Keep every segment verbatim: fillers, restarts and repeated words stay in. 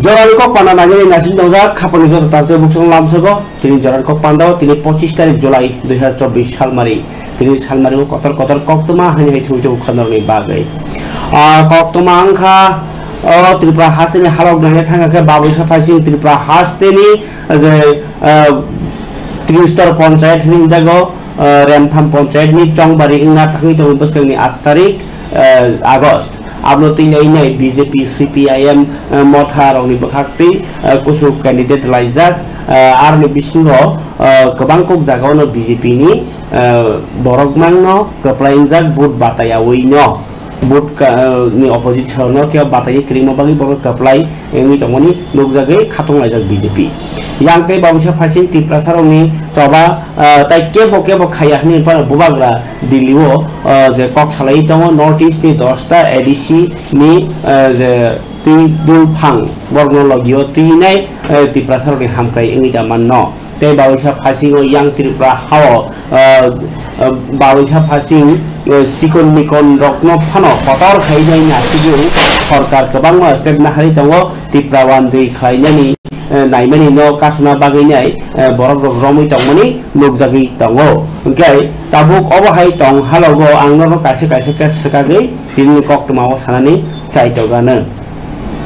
Jorani kok panda nangini nasing tongjak khapangni joto taktwi buksong lamsogo. Tini jorani kok panda o tini pochis tarik July dui hazar chobbish salmari. Tini salmari o kotor kotor koktwma hani hai thwi thwi khanarni bagwi. Ah, koktwma wngkha, o Tripura hasteni halok nangya thangkha khe Babui Saphaising Tripura hasteni je, ah, Tristor Ponchayat hini jago, ah, Remtham Ponchayat ni Chongbari wngna thangwi tongo bwskangni aat tarik, ah, August. Abno twi lai nai B J P, C P I M, eh, motha rokni bwkhak twi, eh, kuchuk candidate laijak, eh, aroni bisingo, eh, kwbang kok jagao no B J P ni, eh, borok mangno kwplai wngjak vote bataiyaui no, vote ka-, eh, ni opposition no khe bataiwi kwrwngma bagwi borok kwplai wngwi tongmani nukjagwi khatunglaijak B J P. Yang tei Babui Saphaising Tiprasa rokni choba, eh, tai kebo kebo khaiya hwnwi phano bubagra Delhi o, ah, je kok salai tongo North East ni dosta A D C ni, ah, je twi dul phang borokno logio twinai, ah, Tiprasa rokni hamkrai wngwi da manno. Tei Babui Saphaising o Yang Tripura hao, ah, ah, Babui Saphaising, ah, sikon mikon rokno phano kotor khainai nasigwi sorkar kwbangma step naharwi tongo Tipra wanjwi khlainani, eh, naimani no kasuna bagwi nai, eh, borok rok romwi tongmani nukjagwi tongo. Hwnkhe tabuk obo hai tong halogo ang norok kaisa kaisa khe swkagwi tini koktwma o sanani chaitokgano.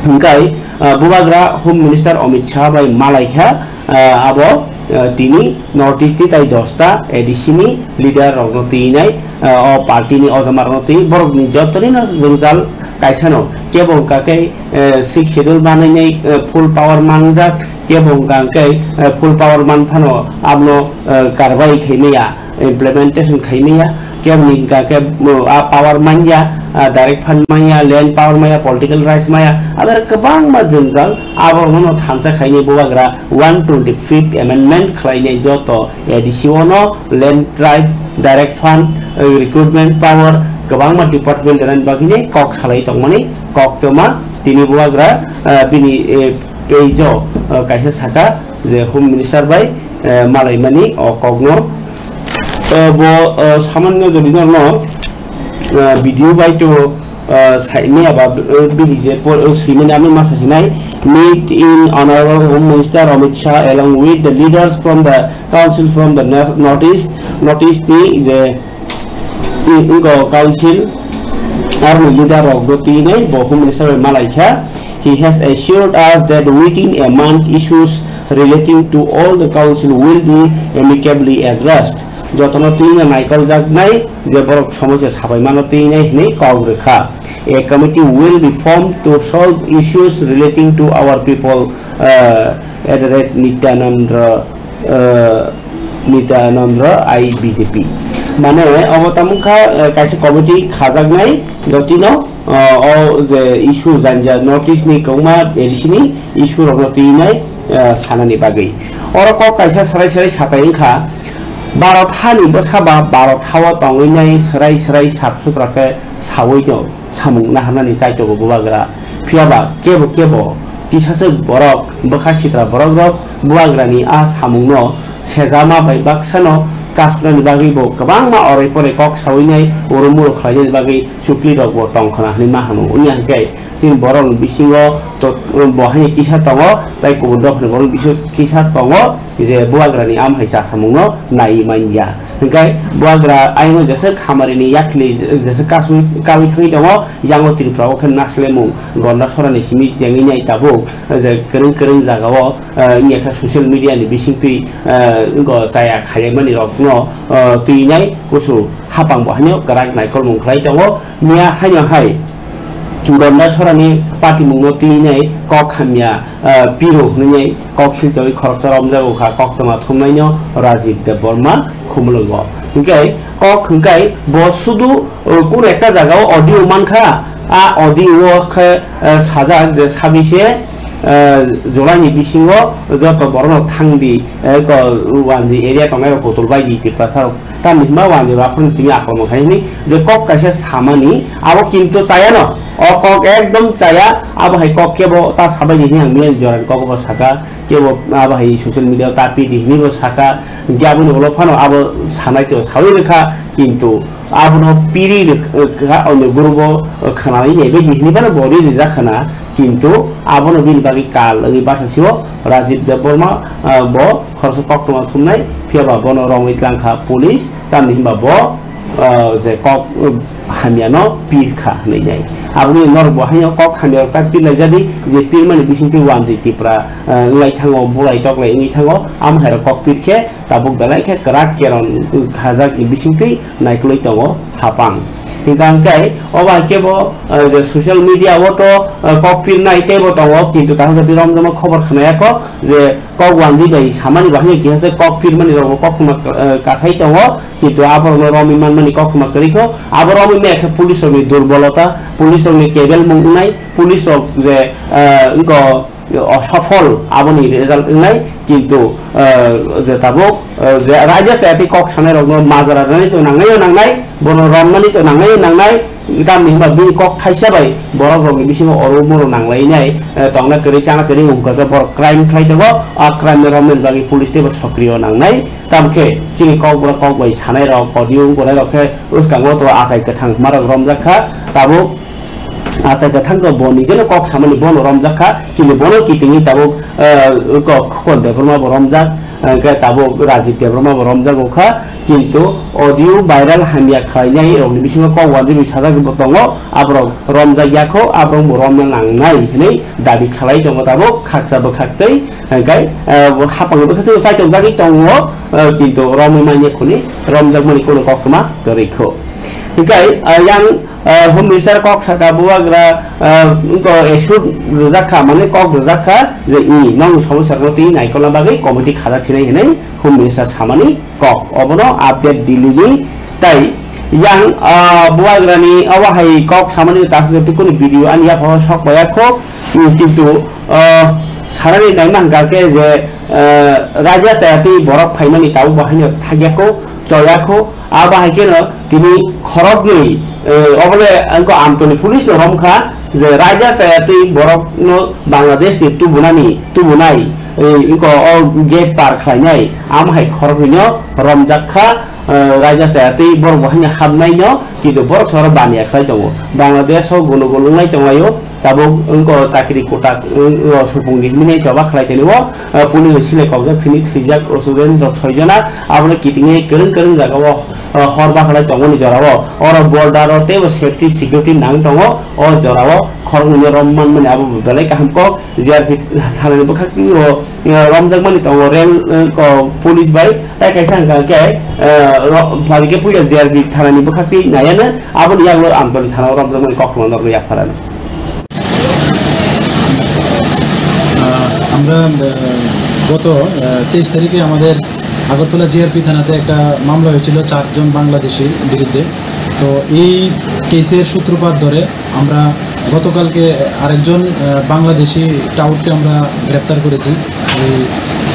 Hwnkhe, eh, bubagra Home Minister Amit Shah bai malaikha, eh, abo, eh, tini North East ni tai dosta A D C ni leader rokno twinai, eh, o party ni ojama rokno twi borokni jottoni no jwngjal kaisano kebo wngkha khe, eh, Sixth Schedule banainai, eh, full power manjak, kebo hwnkha hwnkhe, eh, full power man phano abono, eh, karbai khaimaya, implementation khaimaya, kebo ni hwnkha khe, mm, a power manya, a direct fund manya, land power manya, political rights manya, adar kwbangma jwngjal aborokno thansa khainai bubagra one twenty fifth amendment khlainai joto A D C o no land right, direct fund, eh, recruitment power, kwbangma department rwnani bagwini kok salai tongmani koktwma tini bubagra, eh, bini, eh, page o, eh, kaisa saka je Home Minister bai, eh, malaimani o kokno. Eh, bo, eh, samanyo jodi norno, eh, video bai to, eh, saimaya ba, eh, bini je por, eh, swimani ano masa sinai, meet in Honorable Home Minister Amit Shah along with the leaders from the council from the nor-, North East, North East ni je, i-, ingo council arni leader rok do twi nai bo Home Minister bai malaikha. He has assured us that within a month issues relating to all the council will be amicably addressed. Jotono twi no naikol jaknai je borok somosya sabai mano twi nai hinwi kok rwkha. A committee will be formed to solve issues relating to our people, uh, at the rate Nityanand, uh, Nityanand Rai B J P. Mane obo tamo kha, uh, kaisa committee khajaknai jotino, uh, o je issue janja North East ni kwbangma A D C ni issue rokno twinai, uh, sanani bagwi. Oro kok kaisa swrai swrai sapai wngkha, Bharat hani bwsa ba Bharat hao tongwi nai swrai swrai sap sutra khe sawi no samung naharnani chaitogo bubagra. Phiyaba kebo kebo kisaswk borok, bwkha sitra borok rok bubagrani a samungno sejama bai baksano kasuknani bagwi bo kwbangma orai porai kok sawi nai oro muro khlainani bagwi chukli rok bo tongkhna hwnwi ma hano. Wngya hwnkhe chini borok ni bisingo to, bo haino kisa tongo, tei kubun dophani borok ni bisingo kisa tongo. Je bubagrani am hai chasamungno naiwi manya. Hwnkhe bubagra ayno jeswk hamarini yakli jeswk kasui kaui thangwi tongo, yango Tripura o khe naslemung Gonda Sorani simi jengwi nai tabuk, je kwrwng kwrwng jagao, eh, wngya khe social media ni bisingtwi, eh, wngkha chaya khailaimani rokno, eh, twinai kusu hapang bo haino kwrak naikolmung khlai tongo. Miya haino hai Gonda Sorani patimungno twinai kok hamya, ah, piro hwnwi kok silchawi khoroksa romjago kha koktwma thumnaino Rajib Debbarma Khumulwngo. Hwnkhe kok hwnkhe bo sudu, uh, kun ekta jagao audio mankha, a audio o khe, uh, sajak je sabise, uh, jolaini bisingo joto borokno thangdi, uh, ko wanji area tongnairok kotol baidi Tiprasarok. Tamni hwnba wanjwi ba aphuru simi akolmung khai hwnwi je kok kaisa samani abo kintu chayano. O kok ekdom chaya, abo hai kok kebo ta sabaidi hwnwi ang miyani jorani kok bo saka, kebo abo hai social media o ta pidi hwnwi bo saka, hwnkhe aboni ulo phano abo sanai to sawi rwkha, kintu Abono piri rwkha, onyo group o khwnai nai bai hinwi phano bo ri rijak khwna, kintu abono bini bagwi kal wngwi bachasio Rajib Debbarma, ah, bo khoroksa koktwma thumnai, phiyaba bono romwi tlangkha police, tamni hinba bo, ah, je kok, ah, hamyano pirkha hinwi nai. Aboni norok bo haino kok hamyarok ta pirlaijadi, je pirmani bisingtwi wanjwi tipra, ah, wngwi thango, bulai toklai wngwi thango, amo hairok kok pirkhe, tabuk belai khe kwrak keron khajak ni bisingtwi naikolwi tongo hapang. Hinkha hwnkhe obo hai khe bo, eh, je social media o to, eh, kok pirnai teibo tongo, kintu tahok jati romjama khobor khwnaya kho je kok wanjwi bai samani bahai kisa se kok pirmani rok bo koktwma, eh, kasai tongo, kintu aborokno romwi manmani koktwma kwrwi kho. Abo romwi maya khe police rokni durbolota, police rokni kebel mung wngnai, police rok je, eh, wngkho osofol aboni result wngnai, kintu, eh, je tabuk, eh, je raida chayatwi kok sanai rokno majra rwnai to nangnai nangnai, bono romnani to nangnai nangnai, tamni hwnba bini kok thaisa bai borok rokni bisingo oro moro nanglainai, eh, tongna kwrwi chana kwrwi wngkha khe borok crime khlai tongo, a crime no romnani bagwi police teibo sokriyo nangnai, tamkhe chini kok borok kok bai sanai rok audio wngkha rok khe bwskango to achai kwthang hwnba rok romjak kha, tabuk Achai kwthang to bo nijeno kok samani bono romjak kha, kintu bono kitingwi tabuk, eh, kok Khukon Debbarma bo romjak, eh, hwnkhe tabuk Rajib Debbarma bo romjak kha, kintu audio viral hamya khlainai rokni bisingo kok wanjagwi sajak bo tongo, aborok romjak ya kho, aborok bo romna nangnai hinwi dabi khlai tongo tabuk khaksa bwkhaktwi, hwnkhe, eh, hapang bwkhaktwi chaitok jagwi tongo, eh, kintu romwi manya khuni romjakmani kono koktwma kwrwi kho. Hwnkhe, eh, yang Ah, Home Minister kok saka bubagra, ah, wngkha issue rwjak kha, mane kok rwjak kha je i nokni somosya rokno twi naikolna bagwi committee khajak sinai hinwi Home Minister samani kok. Obono update Delhi ni tai yang, ah, bubagrani obo hai kok samani ta khe tukuni video ani yapharo sok paya kho, mm, kintu, ah, sanani naima hwnkha khe je, ah, raida chayatwi borok phaimani tabuk bo haino thakya kho, choya kho, abo hai kheno tini khoroknwi, eh, obole angkho Amtoni police no romkha je raida chayatwi borok no Bangladesh ni tubunani, tubunai, eh, ingkho o gate par khlainai, amo hai khoroknwi no romjak kha, eh, raida chayatwi borok bo haino hapnai no, kintu borok soro baniya khlai tongo. Bangladesh o gunugul wngnai tonglaio, tabuk wngkho chakri kwtak, wng-, o supungni hinwi choba khlai tini o, eh, police bai silai kokjak thini thwijak o student rok soi jona, abono kitingwi kwrwng kwrwng jagao, eh, hor bachalai tongmani jorao, oro border o teibo safety security nang tongo, o jorao khoroknwi rom manmani abo belai kaham kok, J R P thanani bwkhak twi o, eh, romjakmani tongo rail, eh, ko police bai, tai kaisa hwnkha khe, eh, ro-, phalike puila J R P thanani bwkhak twi naiya no, aboni yagulo Amtoni thana o romjakmani koktwma norokno yapharano. আহ, আমরা, আহ, গত, আহ, তেইশ তারিখে আমাদের আগরতলা জিআরপি থানাতে একটা মামলা হয়েছিল চারজন বাংলাদেশির বিরুদ্ধে। তো এই কেসের সূত্রপাত ধরে আমরা গতকালকে আরেকজন, আহ, বাংলাদেশি টাউটকে আমরা গ্রেপ্তার করেছি, এই,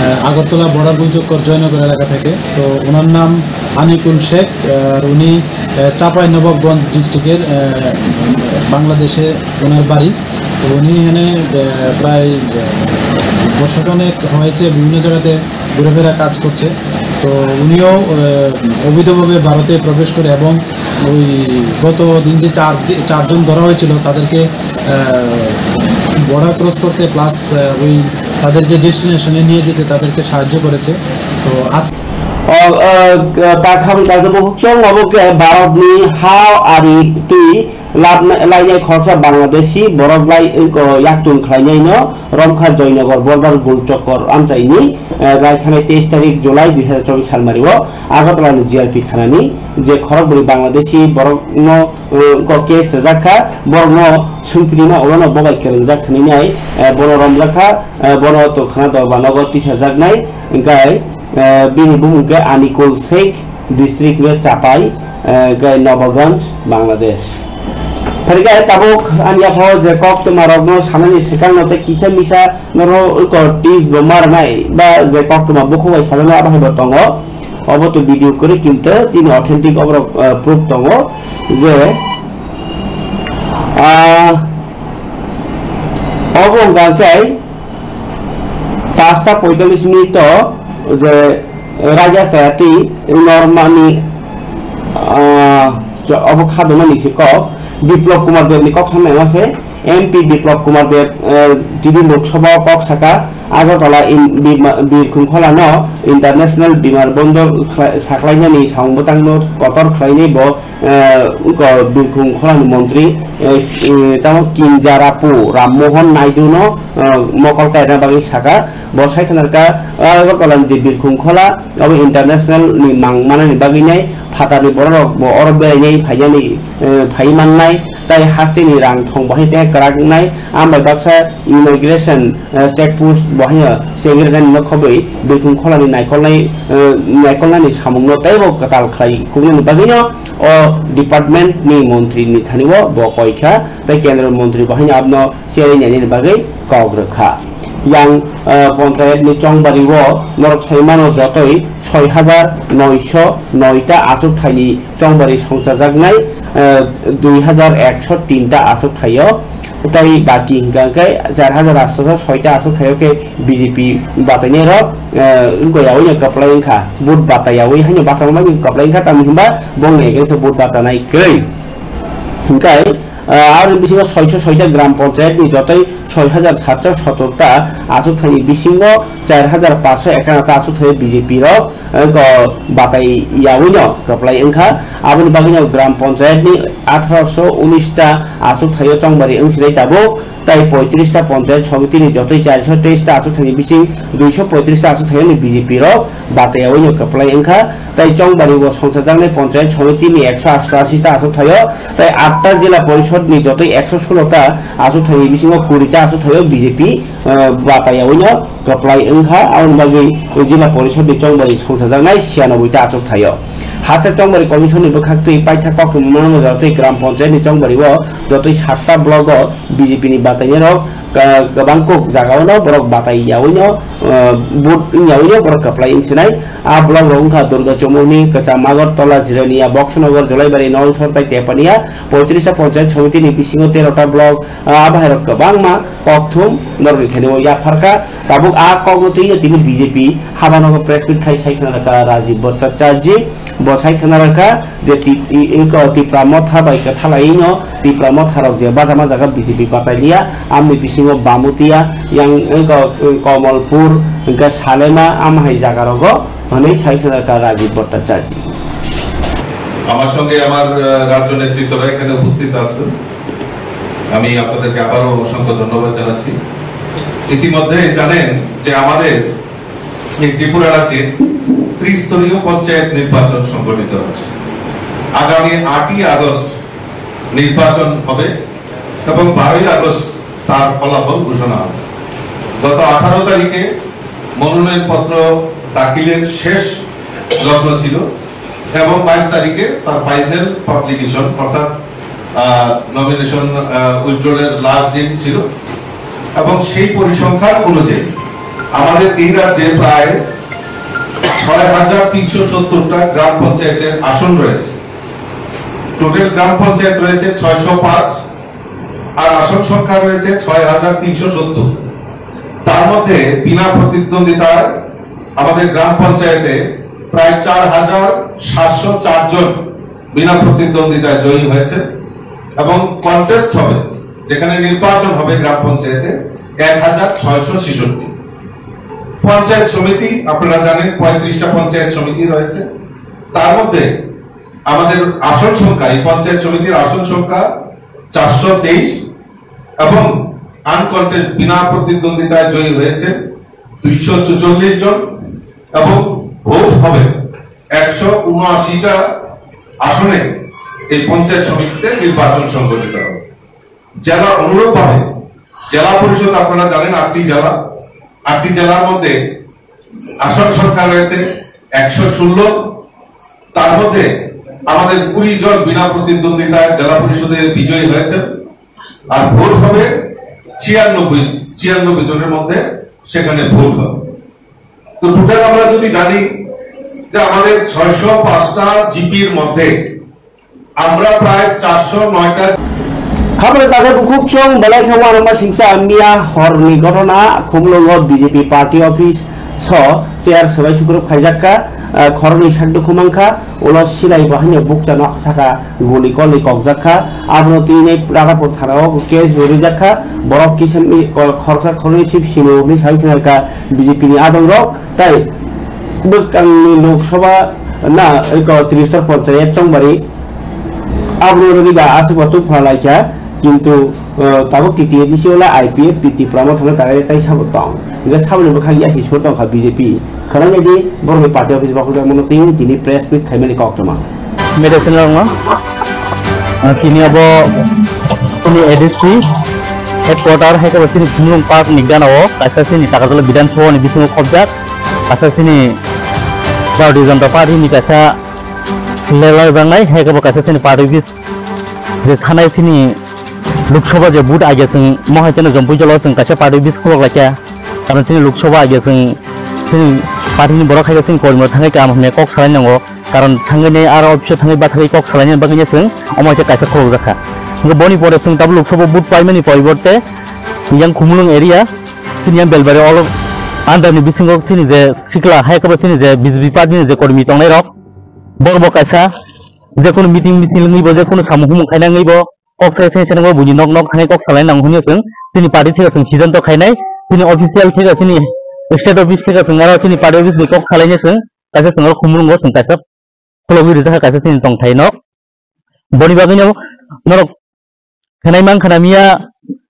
আহ, আগরতলা বর্ডার গুলচক্কর জয়নগর এলাকা থেকে। তো ওনার নাম আনিকুল শেখ, আহ, আর উনি, আহ, চাঁপাই নবাবগঞ্জ ডিস্ট্রিক্টের, আহ, বাংলাদেশে ওনার বাড়ি। তো উনি এখানে, আহ, প্রায়, আহ, বছরখানেক হয়েছে বিভিন্ন জায়গাতে ঘুরেফেরা কাজ করছে। তো উনিও, আহ, অবৈধভাবে ভারতে প্রবেশ করে এবং ওই গত দিন যে চার দি-, চারজন ধরা হয়েছিল, তাদেরকে, আহ, বর্ডার ক্রস করতে প্লাস, আহ, ওই তাদের যে ডেস্টিনেশনে নিয়ে যেতে তাদেরকে সাহায্য করেছে। তো আজ O, o, ta khabang ta bo chwng obo khe Bharatni ha ari twi labna-, lainai khoroksa Bangladeshi borok lai, o, yaktung khlainaino romkha Joynagar border gul chokor amchaini, eh, lai thanai teis tarik July dui hazar chobbish salmario Agartala ni G R P thanani je khorokbwrwi Bangladeshi borokno, eh, ko case rwjak kha, borokno swngphinima orono bobai kwrwngjak hwnwi nai, eh, bono romjak kha, eh, bono twkhana Dorbanogo tisajaknai, hwnkhe, eh, bini bumung khe Anikul Sheikh, district hwnkhe Chapai, eh, hwnkhe Noboganj, Bangladesh. Phai khe tabuk ani yaphao je koktwma rokno sanani swkangno tei kisa misa norok eko tips bo ma rwnai ba je koktwma bukhuk bai sajano abo hai bo tongo. Obo to video kwrwi kinto chini authentic oborok, eh, proof tongo je, ah, obo hwnkha khe pasta poitallis minute o je raida chayatwi normani Ah, jo-, obo kha doma ni se kok. Biplab Kumar Deb ni kok samnai ma se, M P Biplab Kumar Deb, eh, tini Lok Sabha o kok saka, Agartala in Bima-, Birkhung Khola no international bimar bondor khlai-, saklainani samung bwtang no kotor khlainai bo, eh, wngkha Birkhung Khola ni montri, eh, eh, tamo Kinjarapu Ram Mohan Naidu no, eh, mokol kaina bagwi saka. Bo sai khna kha, ah, Agartala ni je Birkhung Khola, abo international ni mang manani bagwi nai phatar ni borok rok bo oro berai nai phai nani, eh, phai man nai, tai haste ni rang thong bo hai te kwrak nai, am bai baksa immigration, eh, check post bo hai no chengri nani no khobwi Birkhung Khola ni naikol nai, eh, naikol nani samung no tei bo kwtal khlai kung nani bagwi no o department ni montri ni thani o bo koi kha, tei kendra montri bo hai no abno cherwi nani bagwi kok rwkha. Yang, eh, ponchayat ni chongbari o norok sai mano jotoi soi hajar noisho noi ta achukthai ni chongbari songchajaknai, eh, dui hajar ekso tin ta achukthai o, tei baki hingka khe char hajar atsho soi ta achukthai o khe B J P batainai rok, eh, wngkha yaui no kwplai wngkha, vote bata yaui haino bachama bai kwplai wngkha, tamni hinba bongni against o vote bata nai kwrwi. Hingkai, ah, aboni bisingo soiso soita gram panchayat ni jotoi soi hajar satso sotor ta achukthai ni bisingo char hajar paanso ekana ta achukthai B J P rok, eh, ko batai yaui no kwplai wngkha. Aboni bagwi no gram panchayat ni atharoso unis ta achukthai o chongbari wngsinai tabuk, tai poitris ta panchayat somiti ni jotoi chariso teis ta achukthai ni bising duiso poitris ta achukthai ni B J P rok batai yaui no kwplai wngkha. Tai chongbari o songchajaknai panchayat somiti ni ekso astashi ta achukthai o, tai atta jila porishod ni jotoi ekso sulo ta achukthai ni bisingo kuri ta achukthai o B J P, eh, bata yaui no kwplai wngkha, aboni bagwi jila porishod ni chongbari songchajaknai siyanoboi ta achukthai o. Haste chongbari commission ni bwkhak twi paitha koktwma mano jotoi gram panchayat ni chongbari o jotoi satta block o B J P ni batainai rok Ka-, kwbang kok jagao no borok batai yaui no, ah, vote wng yaui no borok kwplai wng sinai. A block rok wngkha Durga Chomoni, Kwcham Agartala, Jirania, Boxnagar, Jolaibari, Nalsor tai Tepania. Poitris ta panchayat somiti ni bisingo tero ta block, ah, bahai rok kwbangma kokthum norok ni thani o yapharkha. Tabuk a kok no twi tini B J P habanogo press meet khai sai khna rwkha Rajiv Bhattacharjee. Bo sai khna rwkha je Ti-, i-, i-, ko Tipra Motha bai kwthalai no Tipra Motha rok je bajama jaga B J P batai liya, amni bisingo Bamutia, yang, i-, ko, i-, Komolpur, hingke Salema, am hai jaga rogo, hwnwi sai khna rwkha Rajiv Bhattacharjee. আমার সঙ্গে আমার, আহ, রাজ্য নেতৃত্বরা এখানে উপস্থিত আছেন, আমি আপনাদেরকে আবারও অসংখ্য ধন্যবাদ জানাচ্ছি। ইতিমধ্যে জানেন যে আমাদের এই ত্রিপুরা রাজ্যে ত্রিস্তরীয় পঞ্চায়েত নির্বাচন সংগঠিত হচ্ছে। আগামী আটই আগস্ট নির্বাচন হবে এবং বারোই আগস্ট তার ফলাফল ঘোষণা হবে। গত আঠারো তারিখে মনোনয়নপত্র দাখিলের শেষ লগ্ন ছিল এবং বাইশ তারিখে তার ফাইনাল পাবলিকেশন, অর্থাৎ, আহ, নমিনেশন, আহ, উইথড্রলের লাস্ট দিন ছিল। এবং সেই পরিসংখ্যান অনুযায়ী আমাদের এই রাজ্যে প্রায় ছয় হাজার তিনশো সত্তরটা গ্রাম পঞ্চায়েতের আসন রয়েছে। টোটাল গ্রাম পঞ্চায়েত রয়েছে ছয়শো পাঁচ, আর আসন সংখ্যা রয়েছে ছয় হাজার তিনশো সত্তর। তার মধ্যে বিনা প্রতিদ্বন্দ্বিতায় আমাদের গ্রাম পঞ্চায়েতে প্রায় চার হাজার সাতশো চার জন বিনা প্রতিদ্বন্দ্বিতায় জয়ী হয়েছে এবং কন্টেস্ট হবে, যেখানে নির্বাচন হবে গ্রাম পঞ্চায়েতে, এক হাজার ছয়শো ছেষট্টি। পঞ্চায়েত সমিতি, আপনারা জানেন, পঁয়ত্রিশটা পঞ্চায়েত সমিতি রয়েছে। তার মধ্যে আমাদের আসন সংখ্যা, এই পঞ্চায়েত সমিতির আসন সংখ্যা চারশো তেইশ এবং আনকন্টেস্ট, বিনা প্রতিদ্বন্দ্বিতায় জয়ী হয়েছে দুইশো ছেচল্লিশ জন এবং ভোট হবে একশো উনআশিটা আসনে। এই পঞ্চায়েত সমিতিতে নির্বাচন সংগঠিত হবে। জেলা অনুরূপভাবে জেলা পরিষদ, আপনারা জানেন, আটটি জেলা, আটটি জেলার মধ্যে আসন সংখ্যা রয়েছে একশো ষোলো। তার মধ্যে আমাদের কুড়ি জন বিনা প্রতিদ্বন্দ্বিতায় জেলা পরিষদে বিজয়ী হয়েছেন, আর ভোট হবে ছিয়ানব্বই, ছিয়ানব্বই জনের মধ্যে সেখানে ভোট হবে। তো টোটাল আমরা যদি জানি যে আমাদের ছয়শো পাঁচটা জিপির মধ্যে আমরা প্রায় চারশো নয়টা। Khabra takhai bukhuk chong belai khe uanama singsa miya horni ghotona Khumlungo B J P party office so chair swbai sukrup khaijak kha. ah, khoroknwi sak dukhu mankha, ulo silai bo haino bukchano saka guli kolwi kokjak kha, abono twi nai Radarpur thana o case bo rijak kha, borok kisa mi-, ko-, khoroksa khoroknwi sip sino hwnwi sawi khna kha B J P ni adong rok, tai bwskangni Lok Sabha na eko Trishor Panchayat Chongbari abono rwgwi da aswk bo tungphla lai kha, kintu, uh, tabuk T T A D C wala I P F T T Tipra Motha no karai tai sabo tong. Hingke saboni bwkhak yasi sur tong kha B J P. Khwnai nai di, borokni party office bo hokjak mano tini, tini press meet khaimani kok tongma. Media channel rok no, uh, tini abo chini A D C headquarter hai khe bo chini Khumulwng Park ni gana o kaisa chini Takarjala Bidhan Sabha ni bisingo khobjak, kaisa chini Bharatiya Janata Party ni kaisa lelai bangnai, hai khe bo kaisa chini party office je thanai chini Lok Sabha je vote age chwng mohai chwng Jampui jolo chwng kaisa party office khulok laikha. Karon chini Lok Sabha age chwng chini party ni borok hai khe chini kormo thangwi kaham hamya kok salai nango. Karon thangwi nai aro office o thangwi bathagwi kok salai nani bagwi chwng omo hai khe kaisa khulok jakha. Hingke boni pore chwng tabuk Lok Sabha vote paimani poriborte yang Khumulwng area chini yang Belbari all under ni bisingo chini je sikla hai khe bo chini je B J P party ni je kormi tongnai rok borok bo kaisa jekunu meeting misil wngwi bo, jekunu samung humung khaina wngwi bo, kok sai sai sai bo buini nok nok thangwi kok salai nango hwnwi chwng chini party theka chwng siddhanto khainai, chini official theka chini state office theka chwng aro chini party office bai kok salainai chwng kaisa chwng aro Khumulwngo chwng kaisa khulogwi rijak kha kaisa chini tongthai nok. Boni bagwino norok khenai mang khana miya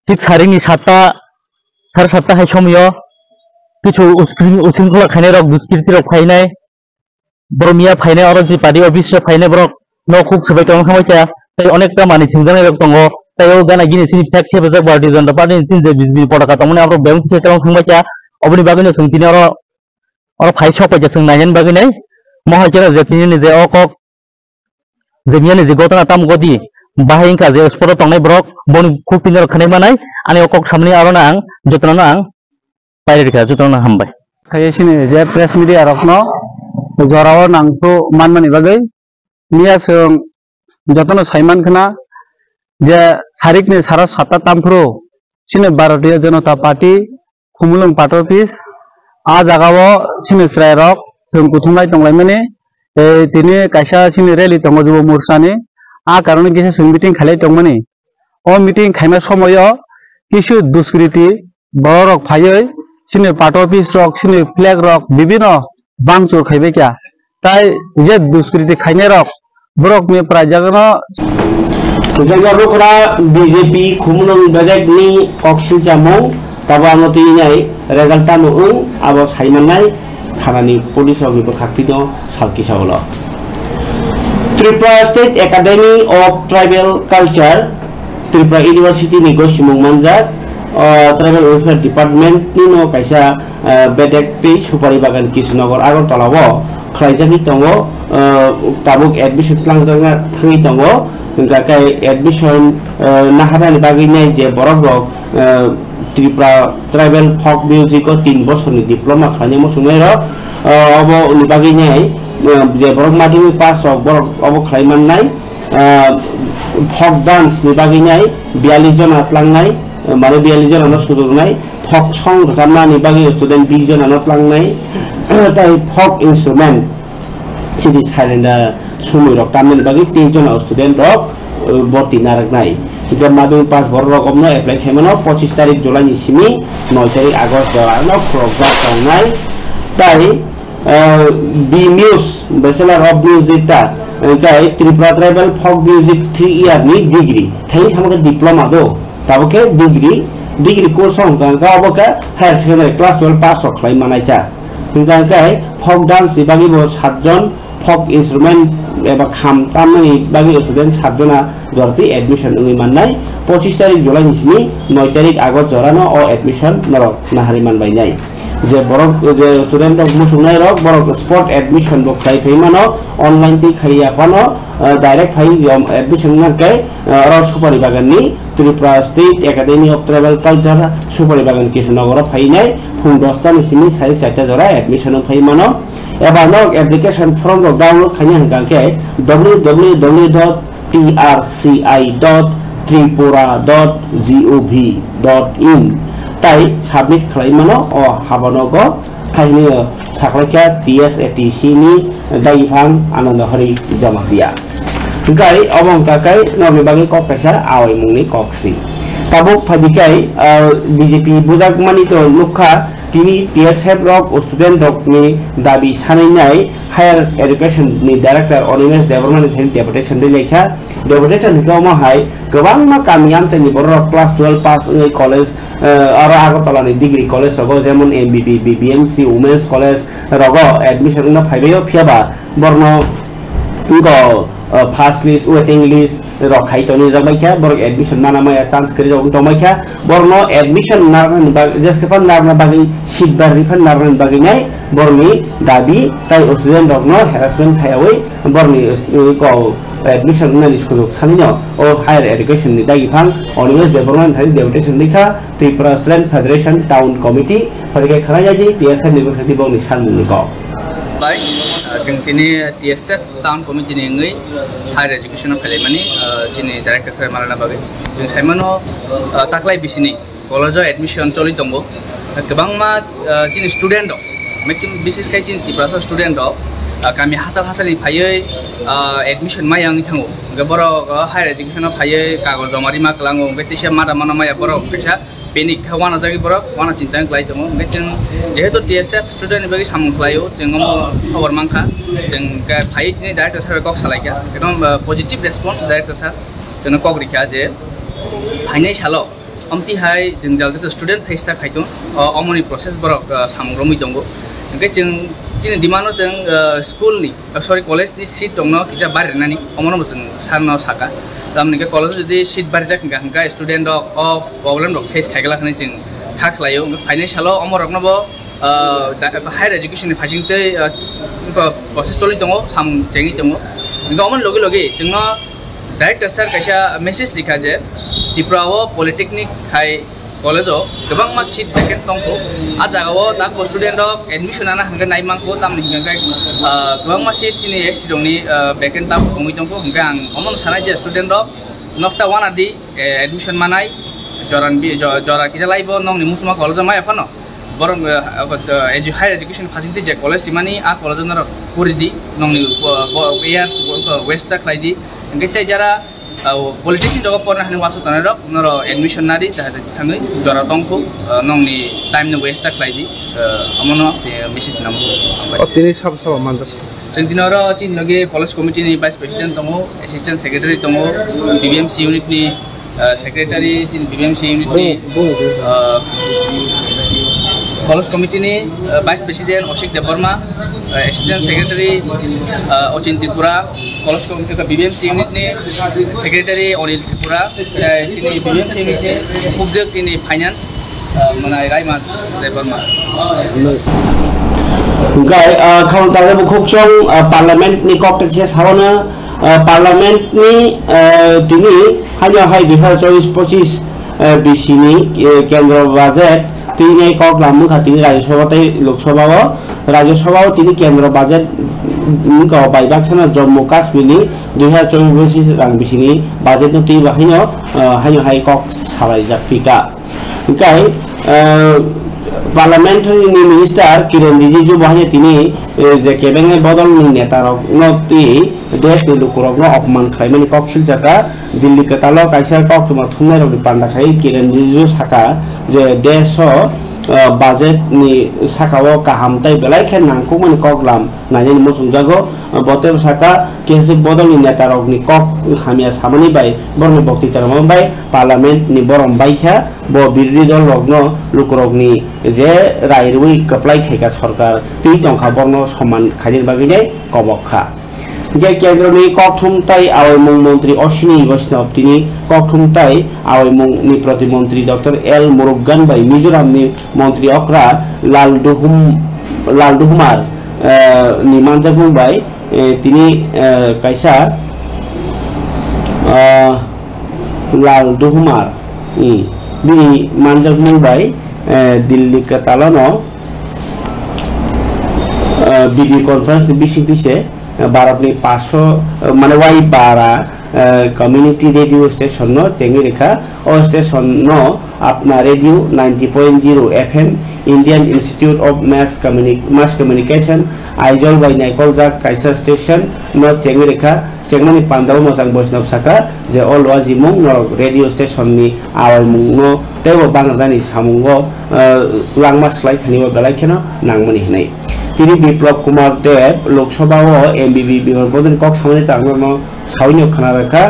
thik saringni satta, sare satta hai somoyo kichu uskring-, ushringkhla khainai rok, duskirti rok khainai, borok miya phainai, oro je party office o phainai borok no khuk swbai tongna thangbai kha, tei onekta manwi thwngjaknai rok tongo, tei o gana gini chini flag thepajak Bharatiya Janata Party ni chini je B J P ni potaka tongmani aborok bebak kisa tongna thangbai kha, oboni bagwino chwng tini oro, oro phai sok pai kha chwng nainani bagwinai, mohai khe je tini ni je o kok je miyani je gotona tamo godi bahai wngkha je spot o tongnai borok boni khuk tini rok khanai manai ani o kok samani aro no ang jotono no ang pairikha jotono no hambai. Khaye sini je press media rokno jorao nangkhu manmani bagwi miya chwng jotono saiman khna je sarikni sara satta tamphuru sini Bharatiya Janata Party Khumulwng Pator Office, a jagao chini chwrairok chwng kuthumlai tonglaimani, tei tini kaisa chini rally tongo Jubo Morchani, a karonwi kisa chwng meeting khailai tongmani. O meeting khaima somoio kisu duskriti bororok phaiwi chini Pator Office rok, chini flag rok bibino bangchur khaibai kha. Tai je duskriti khainai rok borok ni prai jagano. Jagano rukra B J P Khumulwng bedek ni kok silchamung tabo ano twi nai result tamo wng abo sai mannai thanani police rok ni bwkhak twi no sal kisa ulo. Tripura State Academy of Tribal Culture Tripura University ni gosimung manjak, o, Tribal Welfare Department ni no kaisa, o, bedek tei Supari Bagan Kishnagar Agartala o khlaijagwi tongo, o, tabuk admission twlangjakna thangwi tongo, hwnkha khe admission, o, naharnani bagwi nai je borok rok, o, Tripura Tribal Folk Music o tin bosorni diploma khlaina muchungnairok, o, oboni bagwi nai, o, je borok madhyamik pass rok borok obo khlai mannai. Ah, folk dance ni bagwi nai biyallis jona tlangnai, ah, mane biyallis jona no sujoknai, folk song rwchapna ni bagwi student bis jona no tlangnai, tai folk instrument sidi silent, ah, sumui rok tamnani bagwi teis jona student rok, ah, borti narwknai. Hingke madhyamik pass borok rok omno apply khaimano pochis tarik July ni simi noi tarik August jora no khulokjak tongnai, tai, ah, B Mus, Bachelor of Music ta, hingke Tripura Tribal Folk Music three year ni degree, thai samo khe diploma do, tabo khe degree, degree course o hwnka hwnka abo khe higher secondary class twelve pass rok khlai manai ta. Hwnka hwnkhe folk dance ni bagwi bo satjon, folk instrument eba kham tamnani bagwi student satjona jora twi admission wngwi mannai. Pochis tarik July ni simi noi tarik August jora no o admission norok naharwi manbainai. Je borok, je student rok muchungnai rok, borok spot admission bo khlai phai mano, online twi khai ya phano, ah, direct phai, um, admission wngna khe, ah, oro Supari Bagan ni Tripura State Academy of Tribal Culture Supari Bagan Kishnagar o phainai phung dos ta ni simi sarik char ta jora admission wng phai mano. Eba norok application form rok download khaina hwnkha khe W W W dot T R C I dot tripura dot gov dot in tai submit khlai mano o habanogo. Phaini saklaikha T S A T C ni daiphang Ananda Hari Jamatia. Hwnkhe obo wngkha khe norokni bagwi kok kaisa awaimungni kok si. Tabuk phaidi khe, ah, B J P bujakmani to nukha, tini T S F rok student rokni dabi sanai nai Higher Education ni Director Animesh Debbarma ni thani deputation rwlaikha. Deputation hwnkhe omo hai kwbangma kami amchaini borok rok class twelve pass wngwi college, eh, aro Agartala ni degree college rogo, jemon M B B, B B M C, Women's College rogo admission wngna phaibaio, phiyaba borokno wngkha, eh, first list, waiting list rok khai tonwi rijak bai kha, borok admission mana maya chance kwrwi rok wng tongbai kha, borokno admission narwknani bagwi, jeske phano narwkna bagwi, seat barwi phano narwknani bagwi nai borokni dabi tai student rokno harassment khaiyawi borokni, eh, ko admission wngnani sujuk sanino o higher education ni dagi phang Animesh Debbarma ni thani deputation rikha Tripura Student Federation Town Committee, phai khe khwlaijak di T S F ni bwkhati bokni sanmungni kok. Bai, ah, chwng tini T S F Town Committee ni wngwi higher education o phailaimani, ah, chini director sir malana bagwi. Chwng saimano, ah, taklai bisini college o admission choli tongo. Kwbangma, ah, chini student rok, maximum, bises khai chini Tiprasa student rok, ah, kami hachal hachal ni phaiwi, ah, admission maya wngwi thango. Hwnkhe borok, ah, higher education o phaiwi kagoj joma rima kwlango, hwnkhe teisa mada mano maya borok kaisa panic kha wanajagwi borok, wana chinta wng kwlai tongo. Hwnkhe chwng jehetu T S F student ni bagwi samung khlaio, chwng omo khobor mankha, chwng khe phaiwi tini director sir bai kok salaikha, ekdom, ah, positive response director sir chwngno kok rikha je phainai salo Amtwi hai jwngjal joto student face ta khai tong, o, omoni process borok, ah, samung romwi tongo. Hwnkhe chwng chini demand-o chwng, ah, school ni, ah, sorry, college ni seat rokno kisa bari rwnani, omono bo chwng sir no saka. Tamoni hwnkhe college o jodi seat barijak hwnkha, hwnkha student rok o problem rok face khai glak hinwi chwng kha khlaio. Hwnkhe phainai salo omorokno bo ah, da-, higher education ni phaising tei, ah, wngkha process choli tongo, samung chengwi tongo. Hwnkhe omoni logi logi chwngno director sir kaisa message rikha je Tripura o polytechnic hai college o kwbangma seat vacant tongkho. A jaga o takbo student rok admission ana hwnkhe nai mankho, tamni hwnkhe, ah, kwbangma seat chini S T rokni, ah, vacant takbo tongwi tongkho. Hwnkhe ang omono sanai je student rok nokta wana di, eh, admission manai, jora bi-, jo-, jora kisa laibo nokni musuma college o maya phano. Borok, eh, abo, eh, edu-, higher education facility je college simani, a college o norok puri di, nokni, bo, bo, years bo, bo waste ta khlai di. Hwnkhe tei jara, ah, polytechnic rogo porna hani wansuk tongnai rok, norok admission nari, jahate thangwi jora tongkhu, ah, nokni time no waste ta khlai di, ah, omono, eh, message namo. O tini sabo sabo manjak. Chwng tini oro chini logi college committee ni vice president tongo, assistant secretary tongo, B B M C unit ni, ah, secretary, chini B B M C unit ni, ah, college committee ni, ah, vice president Oshik Debbarma, ah, assistant secretary, ah, Ochin Tripura, college com-, B B M C unit ni secretary Onil Tripura, ah, chini B B M C unit ni Pubjak chini finance, ah, mwnai Raima Debbarma. Hwnkhe, ah, khorang talai bukhuk chwng, ah, parliament ni kok tei kisa sabana, ah, parliament ni, ah, tini haino hai dui hazar chobis pochis, ah, bisi ni, eh, kendro budget tini kok lam wngkha tini Rajya Sabha tei Lok Sabha o. Rajya Sabha o tini kendro budget wngkha bai baksana Jammu Kashmir ni dui hazar chobis pochis rang bisi ni budget no twi ba haino, ah, haino hai kok salai jak phi kha. Hwnkhe, eh, Parliament ni Minister Kiren Rijiju bo haino tini, eh, je kebengnai bodol ni neta rok no twi desh ni luku rok no opman khlai mani kok silchar kha. Delhi kwtal o kaisa koktwma thumnai rok ni panda khai Kiren Rijiju saka je desh o, eh, budget ni saka o kaham tei belai khe nangkuk mani kok lam nainani muchungjago. Bo teibo saka, K S F bodol ni neta rok ni kok hamya samani bai borok ni bokti tongma bai Parliament ni borom bai kha. Bo birodhi dol rokno lukurokni je rai rwui kwplai khaikha sorkar twi tongkha, borno soman khainani bagwi nai kobok kha. Hwnkhe kendroni kokthum tai awaimung montri Ashwini Vaishnaw tini kokthum tai awaimung ni protimontri Doctor L Murugan bai Mizoram ni montri okra Lal Duhum-, Lal Duhumar, eh, ni manjakmung bai, eh, tini, eh, kaisa, ah, Lal Duhumar, hmm, bini manjakmung bai, eh, Delhi kwtalono, eh, video conference ni bisingtwi se, eh, Bharatni paso, eh, mane wai bara, eh, community radio station no chengwi rikha. O station no Apna Radio ninety point zero F M Indian Institute of Mass Communi-, Mass Communication, Aizawl bai naikoljak kaisa station no chengwi rwkha. Chengmani pandao Mwchang Boisnab saka je o luajimung no radio station ni awaimung no teibo bangrwnani samungo, eh, langma swlai thani o belai kheno nangmani hinwi. Tini Biplab Kumar Deb Lok Sabha o M B B biman bodoni kok samani tangno no sawino khna rwkha.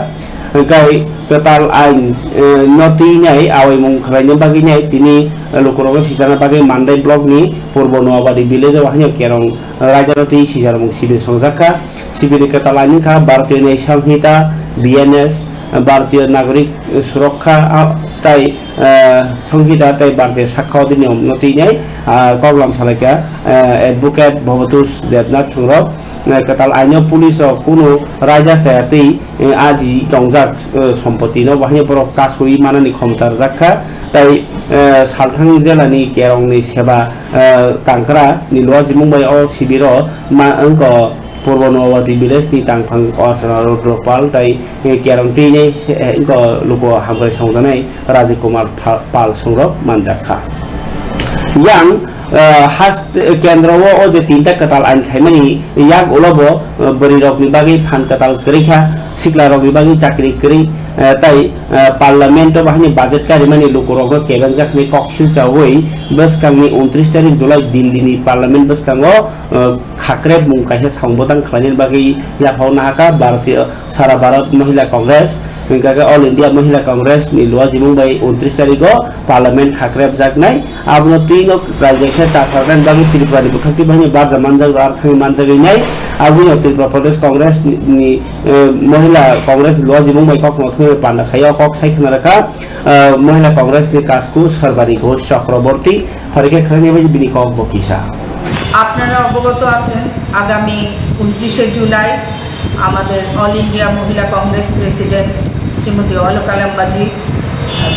Hwnkhe kwtal ain, eh, no twi nai awaimung khwlaina bagwi nai tini, eh, lukurokno sichana bagwi Mandai block ni Purbo Noabadi village o haino kerong raida no twi sijarmung sibir songjakha. Sibirni kwtal ain wngkha Bharatiya Nyaya Sanhita, B N S, Bharatiya Nagarik Surakha, ah, tai, eh, Sanhita tai Bharatiya Sakha Adhiniyam no twi nai, ah, koklam salaikha, eh, Advocate Bhavatus Debnath Songrok. Eh, kwtal aino police rok kunu raida chaya twi, eh, aji tongjak, eh, sompoti no bahai borok kasui manani khomta rwjak kha, tai, eh, salthang jela ni kerong ni seba, eh, tangkra ni luajimung bai o sibiro ma wngko Purbo Noabadi village ni tangphang Asana Rudropal tai, eh, kerong twi nei, eh, wngko luku hamkrai songjanai Rajiv Kumar Pha-, Pal songrok manjak kha. Yang, eh, has, eh, kendro o, o je tinta kwtal ain khaimani yak ulo bo, eh, bwrwi rokni bagwi phan kwtal kwrwi kha, sikla rokni bagwi chakri kwrwi, eh, tai, eh, parliament o bahani budget karimani lukurokno kebengjak hinwi kok silchawi bwskangni untris tarik July Delhi ni parliament bwskango, eh, khakrep mung kaisa samung bwtang khlainani bagwi yaphao nahakha Bharatiya Sara Bharat Mohila Congress, hingkha khe All India Mohila Congress ni luajimung bai untris tarigo parliament khakrepjaknai. Abono twino raijak khe chasarnani bagwi Tripura ni bwkhak twi bahini barja manjak rw arthani manjagwi nai. Abono Tripura Pradesh Congress ni, ni, eh, Mohila Congress luajimung bai kokno thangwi panda khaio kok sai khna rwkha, eh, Mohila Congress ni kasku Sarbari Ghosh Chakraborty. Pharikhe khwlainai bai bini kok bo kisa. আপনারা অবগত আছেন, আগামী ঊনত্রিশে জুলাই আমাদের all India মহিলা কংগ্রেস প্রেসিডেন্ট শ্রীমতী অলকা লাম্বাজি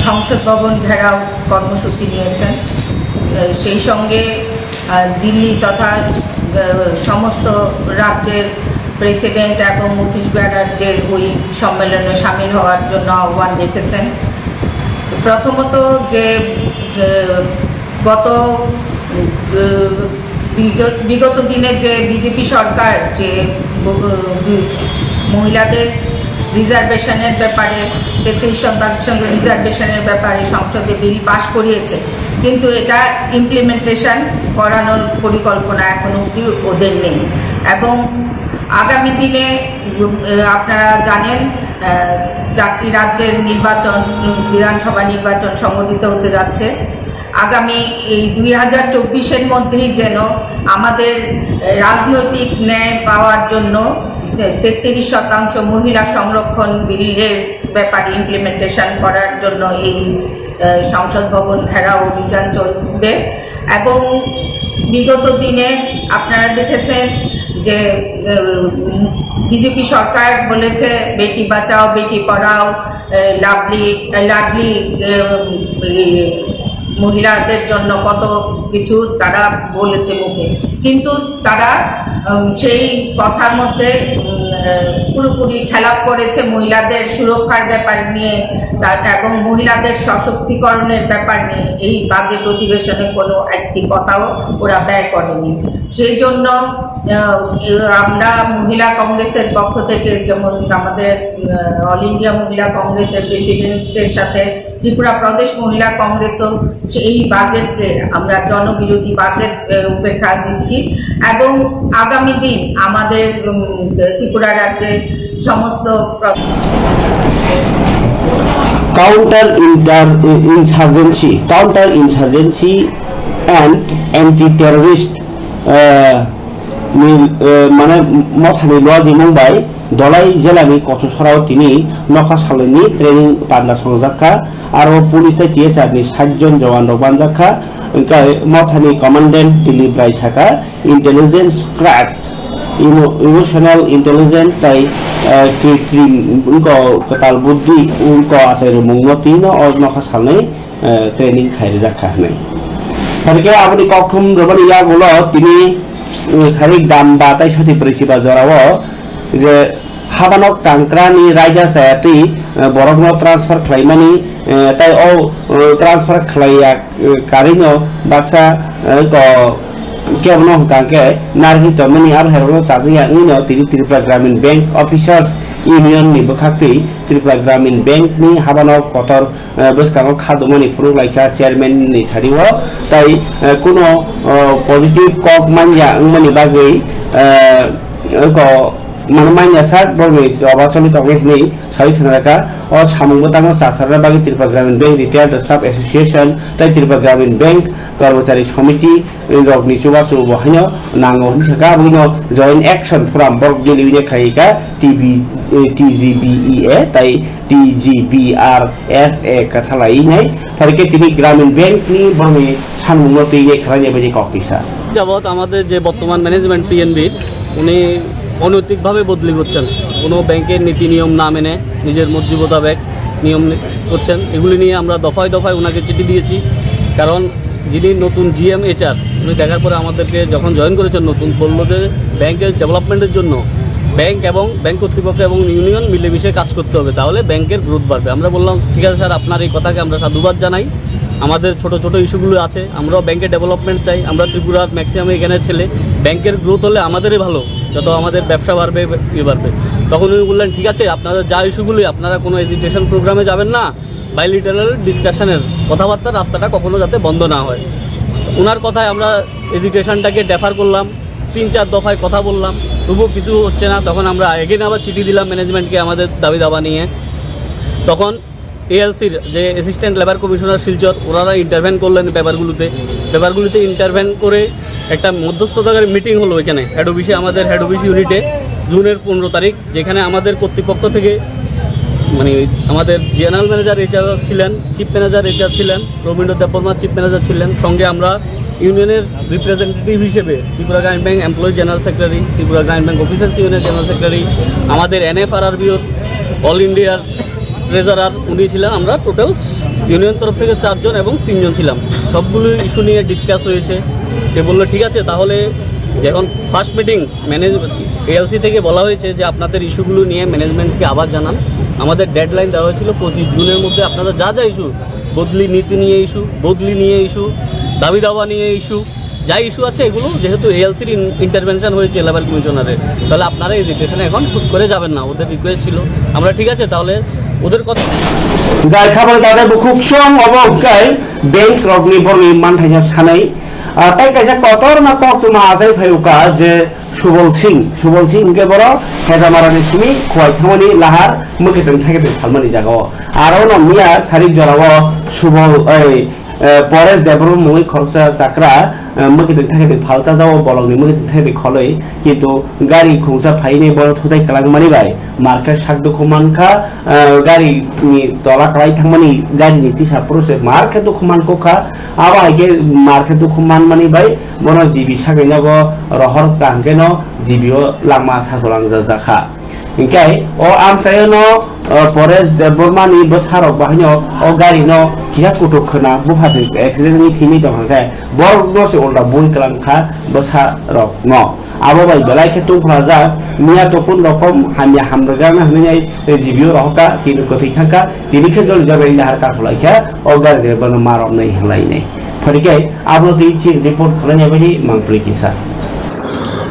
সংসদ ভবন ঘেরাও কর্মসূচি নিয়েছেন। সেই সঙ্গে, আহ, দিল্লি তথা, আহ, সমস্ত রাজ্যের প্রেসিডেন্ট এবং অফিস বেয়ারারদের ওই সম্মেলনে সামিল হওয়ার জন্য আহ্বান রেখেছেন। প্রথমত যে, আহ, গত, আহ, বিগত, বিগত দিনে যে বিজেপি সরকার যে, আহ, মহিলাদের রিজার্ভেশনের ব্যাপারে, তেত্রিশ শতাংশ রিজার্ভেশনের ব্যাপারে সংসদে বিল পাস করিয়েছে, কিন্তু এটা ইমপ্লিমেন্টেশন করানোর পরিকল্পনা এখন অবধি ওদের নেই। এবং আগামী দিনে, উম, আপনারা জানেন, আহ, চারটি রাজ্যের নির্বাচন, উম, বিধানসভা নির্বাচন সংগঠিত হতে যাচ্ছে। আগামী এই দুই হাজার চব্বিশের মধ্যেই যেন আমাদের রাজনৈতিক ন্যায় পাওয়ার জন্য তেত্রিশ শতাংশ মহিলা সংরক্ষণ বিলের ব্যাপারে ইমপ্লিমেন্টেশন করার জন্য এই, আহ, সংসদ ভবন ঘেরাও অভিযান চলবে। এবং বিগত দিনে আপনারা দেখেছেন যে, আহ, বিজেপি সরকার বলেছে বেটি বাঁচাও, বেটি পড়াও, আহ, লাভলি, আহ, লাডলি, আহ, এই মহিলাদের জন্য কত কিছু তারা বলেছে মুখে, কিন্তু তারা, উম, সেই কথার মধ্যে, উম, আহ, পুরোপুরি খেলাপ করেছে মহিলাদের সুরক্ষার ব্যাপার নিয়ে, তার, এবং মহিলাদের সশক্তিকরণের ব্যাপার নিয়ে এই বাজেট অধিবেশনে কোনো একটি কথাও ওরা ব্যয় করেনি। সেই জন্য, আহ, আমরা মহিলা কংগ্রেসের পক্ষ থেকে, যেমন আমাদের, আহ, অল ইন্ডিয়া মহিলা কংগ্রেসের প্রেসিডেন্টের সাথে ত্রিপুরা প্রদেশ মহিলা কংগ্রেসও সে-, এই বাজেটকে আমরা জনবিরোধী বাজেট, আহ, উপেক্ষা দিচ্ছি এবং আগামী দিন আমাদের, উম, ত্রিপুরা রাজ্যে সমস্ত প্র- Counter inter-, insurgency, counter insurgency and anti-terrorist, uh, ni, uh, mane mothani luajimung bai Dholai jela ni Kochusora o tini nokha salni training panda songjak kha, aro police tei T S R ni sait jon jowan rok manjak kha, hwnkhe mothani commandant Dilip Rai saka, intelligence craft, emo-, emotional intelligence tai, eh, kritrim wngko kwtal buddhi wngko achai rwmung no twi no o nokha salnwi, eh, training khai rijak kha hwnwi. Phaikhe aboni kokthum rwmani yagulo tini, eh, sarik damba tai soti brwi siba jorao je Habanok tangkrani raida chayatwi, eh, borokno transfer khlaimani, eh, tai o, eh, transfer khlaiya, eh, karino baksa, eh, ko kebono hwnkha khe narwgwi tongmani abo herokno chajak ya wngwino tini Tripura Gramin Bank Officers Union ni bwkhaktwi Tripura Gramin Bank ni habanok kotor eh, bwskango kha dwmani phunuk laikha chairman ni thani o, tai, eh, kuno, oh, positive kok manya wngmani bagwi, eh, ko mano manya sak borokni choba choli tongo hinwi sawi khna rwkha. O samung bwtangno chasarna bagwi Tripura Gramin Bank Retired Staff Association tai Tripura Gramin Bank Karmachari Samiti rokni chubachu bo haino nango hinwi sakha, aboni joint action forum borok nini wngya khaika T B, eh, T G B E A tai T G B R S A kwtha lai nai, phai khe tini Gramin Bank ni borokni sanmungno twi nai khlai nai bai kok kisa. যাবত আমাদের যে বর্তমান ম্যানেজমেন্ট পিএনবির, উনি অনৈতিকভাবে বদলি করছেন, কোনো ব্যাংকের নীতি নিয়ম না মেনে নিজের মর্জি মোতাবেক নিয়ম নি- করছেন। এগুলি নিয়ে আমরা দফায় দফায় ওনাকে চিঠি দিয়েছি, কারণ যিনি নতুন জিএম এইচআর, উনি দেখার পরে আমাদেরকে যখন জয়েন করেছেন নতুন, বললো যে ব্যাংকের ডেভেলপমেন্টের জন্য ব্যাংক এবং ব্যাংক কর্তৃপক্ষ এবং ইউনিয়ন মিলেমিশে কাজ করতে হবে, তাহলে ব্যাংকের গ্রোথ বাড়বে। আমরা বললাম, "ঠিক আছে স্যার, আপনার এই কথাকে আমরা সাধুবাদ জানাই, আমাদের ছোট ছোট ইস্যুগুলো আছে, আমরাও ব্যাংকের ডেভেলপমেন্ট চাই, আমরা ত্রিপুরার ম্যাক্সিমাম এখানে ছেলে, ব্যাংকের গ্রোথ হলে আমাদেরই ভালো, যত আমাদের ব্যবসা বাড়বে, ইয়ে বাড়বে।" তখন উনি বললেন, "ঠিক আছে, আপনাদের যা ইস্যুগুলোই, আপনারা কোনো এজিটেশন প্রোগ্রামে যাবেন না, বাইলিটারাল ডিসকাশনের কথাবার্তা, রাস্তাটা কখনো যাতে বন্ধ না হয়।" ওনার কথায় আমরা এজিটেশনটাকে ডেফার করলাম, তিন চার দফায় কথা বললাম, তবুও কিছু হচ্ছে না। তখন আমরা এগেন আবার চিঠি দিলাম ম্যানেজমেন্টকে আমাদের দাবি দাবা নিয়ে। তখন এএলসির যে অ্যাসিস্ট্যান্ট লেবার কমিশনার শিলচর, ওনারা ইন্টারভেন করলেন পেপারগুলোতে। পেপারগুলোতে ইন্টারভেন করে একটা মধ্যস্থতাকারী মিটিং হলো এখানে হেড অফিসে, আমাদের হেড অফিস ইউনিটে, জুনের পনেরো তারিখ, যেখানে আমাদের কর্তৃপক্ষ থেকে, মানে, ওই আমাদের জেনারেল ম্যানেজার এইচআর ছিলেন, চিফ ম্যানেজার এইচআর ছিলেন, রবীন্দ্র দেববর্মা চিফ ম্যানেজার ছিলেন, সঙ্গে আমরা ইউনিয়নের রিপ্রেজেন্টেটিভ হিসেবে ত্রিপুরা গ্রামীণ bank employee general secretary, Tripura গ্রামীণ ব্যাংক অফিসার্স ইউনিয়নের জেনারেল সেক্রেটারি, আমাদের এনএফআরআরবিও অল ইন্ডিয়ার ট্রেজারার উনি ছিলেন। আমরা টোটাল ইউনিয়ন তরফ থেকে চারজন এবং তিনজন ছিলাম। সবগুলো ইস্যু নিয়ে ডিসকাস হয়েছে। সে বললো, "ঠিক আছে, তাহলে এখন ফার্স্ট মিটিং ম্যানেজ এএলসি থেকে বলা হয়েছে যে আপনাদের ইস্যুগুলো নিয়ে ম্যানেজমেন্টকে আবার জানান। আমাদের ডেডলাইন দেওয়া হয়েছিল পঁচিশ জুনের মধ্যে আপনারা যা যা ইস্যু, বদলি নীতি নিয়ে ইস্যু, বদলি নিয়ে ইস্যু, দাবি দাওয়া নিয়ে ইস্যু, যা ইস্যু আছে এগুলো, যেহেতু এএলসির ইন্টারভেনশন হয়েছে লেবার কমিশনারের, তাহলে আপনারা এজিটেশনে এখন হুট করে যাবেন না।" ওদের রিকোয়েস্ট ছিল। আমরা, "ঠিক আছে, তাহলে ওদের কথা।" Gai khabang dada bukhuk song obo kai bank rokni borokni manthaino sanai. Ah, tai kaisa kotorma koktwma achai phai uka je Subol Singh, Subol Singh hwnkhe borok Hejamara ni simi Khowai thangmani lahar mwkhwtwng thakhe twi phalmani jagao. Aro no miya sarik jorao Subol, oi, eh, Paresh Debbarma mungwi khoroksa chakra, eh, mwkhwtwng thakhe twi phalcha jao, bolongni mwkhwtwng thakhe twi kholwi, kintu gari khungsa phainai bono thutai kwlangmani bai market sak dukhu mankha, eh, gari ni tola kwlai thangmani gari ni tisa puro se market dukhu mankha, abo hai khe market dukhu manmani bai bono G B sakai nogo rohor kaham khe no G B o langma sasolang jakha. Hinkhe o amchaio no, o, Paresh Debbarma ni bwsarok bahaino o gari no kiha kutuk khwna buphajwk accident wngwi thwinwi tongkha khe borok no se ulta bui kwlang kha bwsarok no. Abo bai belai khe tungphlajak miya to kun rokom hamya hamrwkjakna hwnwi G B o rohorkha kintu kwthwi thangkha tini khe joli jabri lahar kasulaikha o gari driver no ma romnai hinlainai. Phorikhe abono twi chini report khwlainai bai mangpli kisa.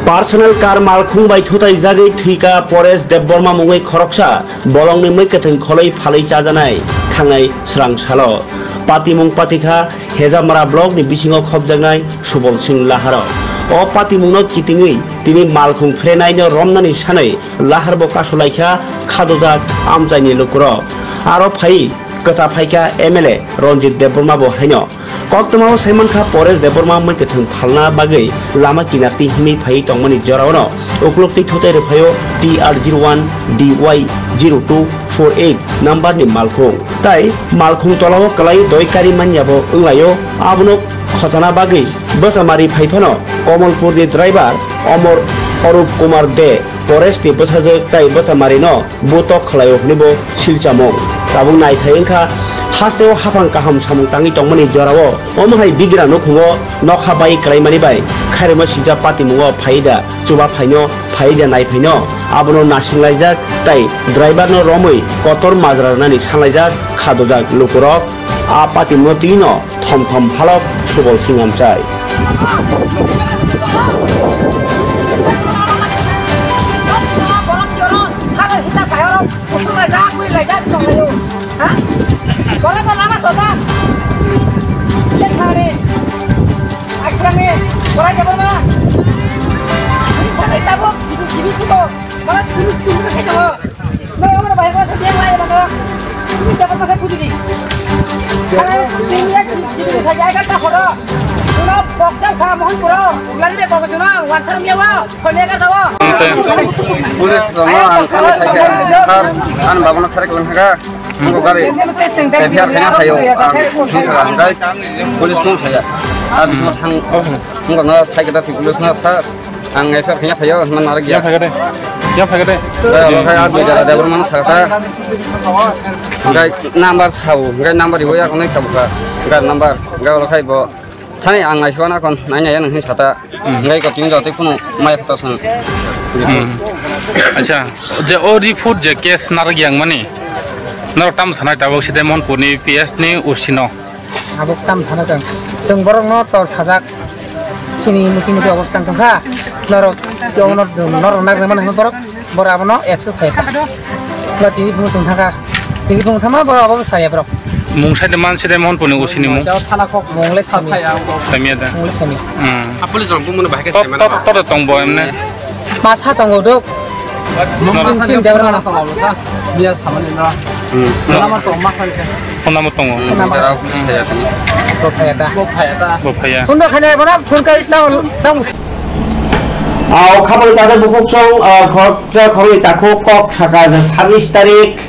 Personal car malkhung bai thutai jagwi thwika Paresh Debbarma mungwi khoroksa bolongni mwkhwtwng kholwi phalwi chajanai thangnai srang salo. Patimung patikha Hejamara block ni bisingo khopjaknai Subol Singh Laharo. O patimungno kitingwi tini malkhung phrenaino romnani sanwi laharbo kasulaikha khadojak amchaini lukurok. Aro phai kwcha phaikha M L A Ranjit Debbarma bo haino. Koktwmao saimankha Paresh Debbarma mwkhwtwng phalna bagwi lama kinartwi himwi phaiwi tongmani joraono ukloktwi thutai rwphaio T R zero one D Y zero two four eight number ni malkhung. Tai malkhung tolao kwlai doi kari manyabo wnglaio, abono khojana bagwi bwchamari phaiphano Komolpurni driver Omor Arup Kumar De Paresh ni bwsajwk tai bwchamarino butok khlaio hwnwi bo silchamung. Tabuk naithai wngkha Hasteo haphang kaham samung tangwi tongmani jorao omo hai bigra nukhungo nokha bai kwlaimani bai khairokma sijak patimungo phaida chuba phaino phaida nai phaino abono nasinglai jak tai driver no romwi kotor majra rwnani sanglai jak khadojak lukurok. A patimungo twino thom thom phalok Subol Singh Amchai. Police rokno ang thani saikha, sir, ani babono pherek lang thangkha. Nokho gari F I R khaina phaio, ang thung saka hwnkhe police thung saya. A bisingo thang, wngkha na saikha da police na sir. Ang F I R khaina phaio, hwnma narwk ya. Yang phaikha de. Yang phaikha de. Bai, abo khai a dui jora driver mano sakha. Hwnkhe number sao, hwnkhe number riwi akhonai khabukha. Hwnkhe number, hwnkhe olo khai bo. Thani ang naisukha na kon, nai nai ya nang hin sata. Hmm. Hwnkhe ko tin jotoi kuno mai khata san. Hmm. Acha, je o report je case narwk yang mani. Narwk tam sanai tabok side Monpurni P S ni O C no. Abo tam thana chwng. Chwng borokno tol sajak. Chini muti muti obostha wngkha. Norok, norok, norok nagwi mano borok. Borok abono action khaikha. Ba tini phung chwng thangkha. Tini phung thangma borok abo saya borok. Mung sai de man sai de Monpurni O C ni mung. Thana kok mung le sami. Samya da. Mung le sami. Hmm. A police rok bumung no bahai khe sai mano. Tot, tot, tot tong bo emne. Masa tongo dok. Norok. Chin chin debra mano. Biya samani na. Hmm. Lama tong ma khai khe. Phone number tongo. Hmm, jara phone saya tani. Bo phaya ta. Bo phaya ta. Bo phaya. Phone khane bana phone kai ta ta. Au khabang ta bukhuk song, ah, khoroksa khoroi takhuk kok saka je sabis tarik,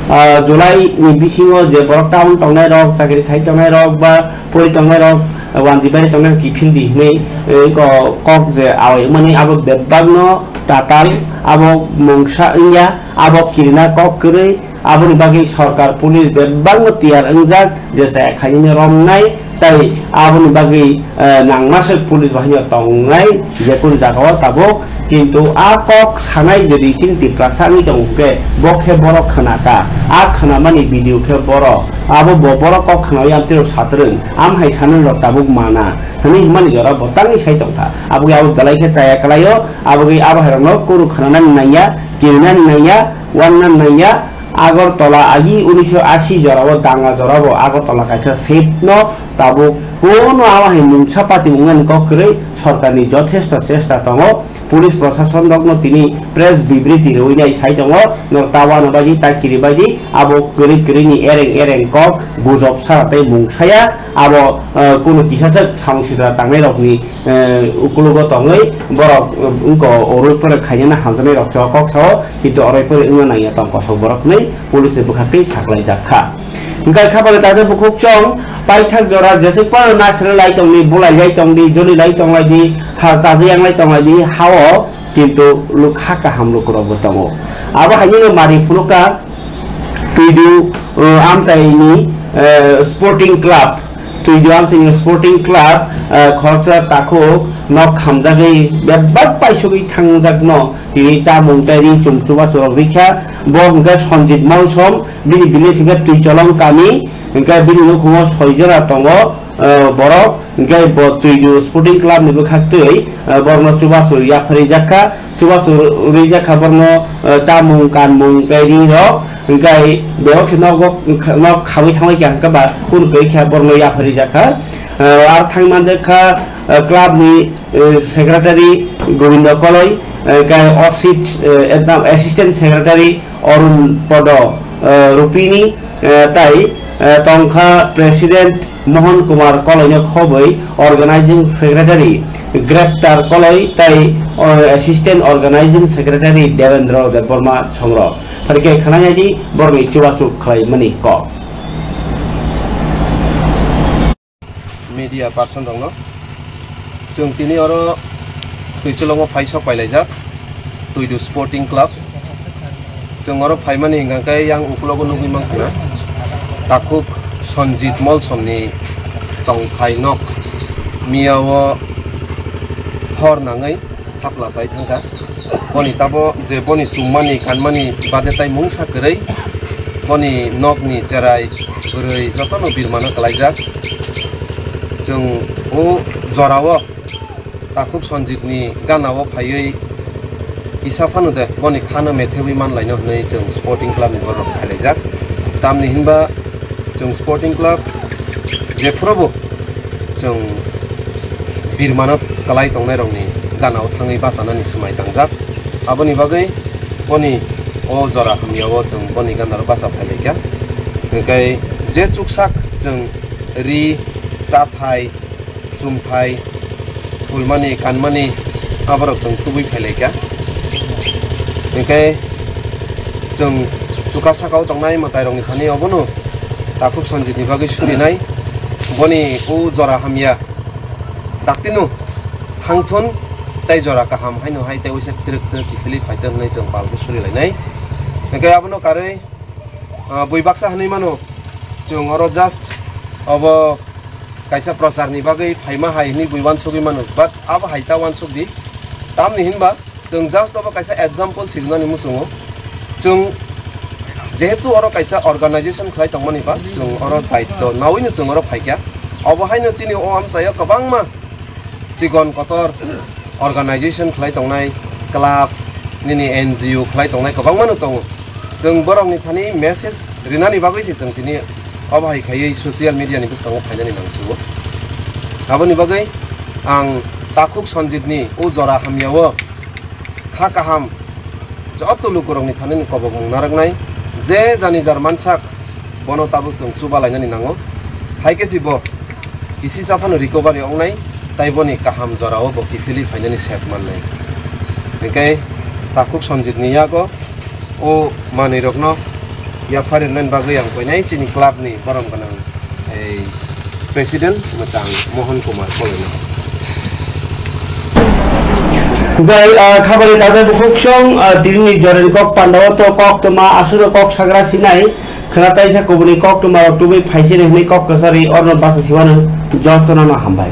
ah, July ni bisingo je borok town tongnai rok, chakri khai tongnai rok ba pori tongnai rok, ah, wanji bari tongnai rok kiphil di hinui, eh, ko-, kok je awai mani abo bebak no tatal, abo mungsa wngya, abo kirina kok kwrwi, Aboni bagwi sorkar, police bebakno tiyar wngjak je chaya khainani romnai, tai aboni bagwi, eh, nangmaswk police bahaino tongnai jekunu jagao tabuk. Kintu a kok sanai je Rising Tiprasa wngwi tongo hwnkhe bo khe borok khna ta. A khnamani video khe borok. Abo bo borok kok khnaui amtwirok satrwng. Am hai sanani rok tabuk mana hwnwi himani jora bo tangwi sai tongkha. Aboni abo belai khe chaya kwlaio. Aboni abo hairokno kuru khnanani nangya, kirinani nangya, wannani nangya. Agartala agi unisho ashi jorao danga jorao Agartala kaisa seat no tabuk kono abo hai mungsa pati wngnani kok kwrwi sorkarni jothesto chesta tongo. Police prosason rokno tini press bibriti rwinai sai tongo, norok ta wano baidi ta kiri baidi abo kwrwi kwrwini ereng ereng kok gujok sara tei mungsaya abo, eh, kono kisachak samung sitra tangnai rokni eh, ukulugo tongwi borok, eh, wngko oroi pore khainani hamjaknai rok se o kok sao, kintu oroi pore wngna nangya tong kosok borok hinwi police ni bwkhaktwi saklaijak kha. Hwnkhe kha bai taijak bukhuk chwng paithak jora jeswk phano nasri lai tongdi, bulai lai tongdi, joli lai tonglaidi, ha chaji yang lai tonglaidi, ha-o kintu luk ha kaham lukurokbo tongo. Abo haino mari phunukha Twidu, eh, amchaini, eh, Sporting Club. Twidu amchaini Sporting Club, eh, khoroksa takhuk nok hamjagwi bebak paisugwi thangjakno tini chamung tei ri chum chubachu rok rikha. Bo hwnkhe Sanjit Malsom, bini village hwnkhe Twicholong kami, hwnkhe bini nukhungo soi jora tongo, eh, borok, hwnkhe bo Twidu Sporting Club ni bwkhaktwi, eh, borokno chubachu yapharwi jakha. Chubachu rwjak kha borokno, eh, chamung kanmung tei ri rok, hwnkhe borok se nogo, nok khawi thangwi kha hwnkhe ba kunu kwrwi khe borokno yapharwi jak kha. Eh, aro thangwi manjak kha, eh, club ni, eh, secretary Gobindo Koloi, eh, hwnkhe osit, eh, ekdam assistant secretary Arun Podo, eh, Rupini, eh, tai, eh, tongkha president Mohon Kumar Koloino khobwi, Organizing Secretary Greptar Koloi tei, o, Assistant Organizing Secretary Devendra Debbarma songrok. Phaikhe khwnaidi borokni chubachu khlaimani kok. Media person rokno chwng tini oro Twicholongo phai sok pailaijak, Twidu Sporting Club. Chwng oro phaimani hwnkha khe yang ukulogo nugwi mankha na. Takhuk Sanjit Molsomni tongthai nok miyao hor nangwi thapla chai thangkha. Boni tabo je boni chumani kanmani bade tai mungsa kwrwi boni nokni cherai bwrwi jotono birmano kwlaijak. Chwng o jorao Takhuk Sanjitni ganao phaiwi kisa phano de boni khano methewi manlaino hwnwi chwng Sporting Clubni borok phailaijak. Tamni hinba chwng Sporting Club jephuru bo chwng birmano kwlai tongnairokni ganao thangwi bachanani swmai tangjak. Aboni bagwi boni o jora hamyao chwng boni ganaro bacha phailaikha. Hwnkhe je chuksak chwng ri, chathai, chumthai, phulmani, kanmani, aborok chwng tubui phailaikha. Hwnkhe chwng chukha sakao tongnai mwtairokni thani obono Takhuk Sanjitni bagwi surinai. Boni o jora hamya daktino thangthun tei jora kaham haino hai tei uisa twrwk twrwk kiphilwi phaitong hwnwi chwng palbo surilainai. Hwnkhe abono karwi, ah, bui baksa hwnwi mano, chwng oro just obo kaisa procharni bagwi phaima hai hwnwi bui uansugwi mano, but abo hai ta uansuk di. Tamni hinba chwng just obo kaisa example sirinani muchungo. Chwng jehetu oro kaisa organization khlai tongmani ba, chwng oro daitto nawino chwng oro phaikha. Obo haino chini o amchaio kwbangma chikon kotor organization khlai tongnai, club, nini N G O khlai tongnai kwbangmano tongo. Chwng borokni thani message rinani bagwi se chwng tini obo hai khaiwi social media ni bwskango phainani nangsugo. Aboni bagwi ang Takhuk Sanjitni o jora hamyao kha kaham joto lukurokni thani kobokmung narwknai, je jani jar mansak bono tabuk chwng chuba lainani nango. Hai khe si bo kisi sa phano recovery wngnai, tai boni kaham jorao bo kiphilwi phainani sep mannai. Hwnkhe Takhuk Sanjitni yago o manwirokno yapharwi rwnani bagwi ang koinai chini clubni borom gwnang ei President mwchang Mohan Kumar Koloi. Bai, ah, khabari taja bukhuk song, ah, tini ni jorani kok pandao to kok toma asuro kok sagra sinai khna taisa kubuni kok toma rok tubui phaisini hwnwi kok kwchari orno basa siwano jotono no hambai.